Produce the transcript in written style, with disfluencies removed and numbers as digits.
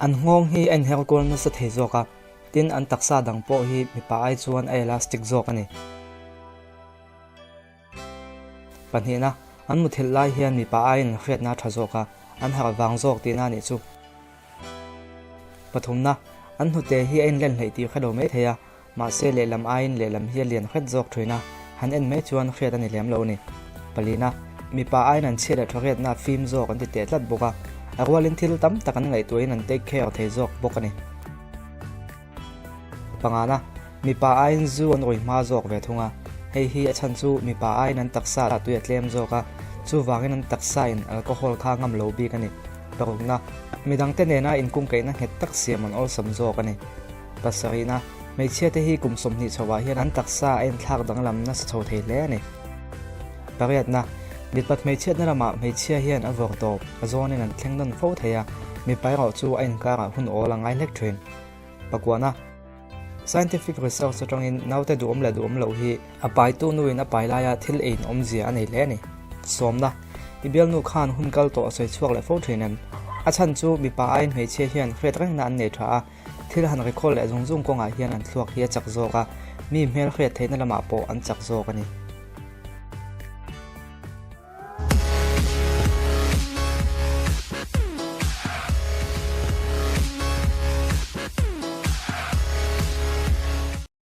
An nghawng hi a inher kual nasa thei zawk a, tin an taksa dang pawh hi mipa ai chuan a elastic zawk a ni. Pahnihna, an muthilh lai hian mipa aiin hriatna a tha zawk a, an harh vang zawk tihna a nih chu. Pathumna, an hnute hi a inlen hleih tih hre lo mai thei a, mahse lehlam aiin lehlam hi a lian hret zawk thin a, han en mai chuan hriat a ni lem lo a ni. Palina, mipa aiin an chhiat leh thawriatna a fim zawk an ti teh tlat bawk a, a rualin thil tam tak an ngaihtuahin an take care thei zawk bawk a ni. Pangana, mipa aiin zu an rui hma zawk ve thung a, hei hi a chhan chu mipa aiin an taksa ah tui a tlem zawk a, chuvangin an taksa in alcohol kha ngam lo bik a ni. Parukna, midangte nena inkungkaihna nghet tak siam an awlsam zawk a ni. Pasarihna, hmeichhia te hi kum 20 chhoah hian an taksa a inthlak danglam nasa chho thei hle a ni. Pariatna, mitpat hmeichhiatna lamah hmeichhia hian a vawr tawp, a zawnin an thleng nawn fo thei a, mipa erawh chu a inkarah hun awl a ngai hlek thin. Pakuana, Scientific research atangin naute duhawm leh duhawm loh hi a paitu nuin a pai laia thil eiin awmzia a nei hle a ni. Sawmna, I bialnu khan hun kal tawh a sawi chhuak leh fo thin em? A chhan chu mipa aiin hmeichhia hian hriat rengna an nei tha a, thil han recall leh zung zung kawngah hian an thluak hi a chak zawk a, mi hmel hriat theihna lamah pawh an chak zawk a ni.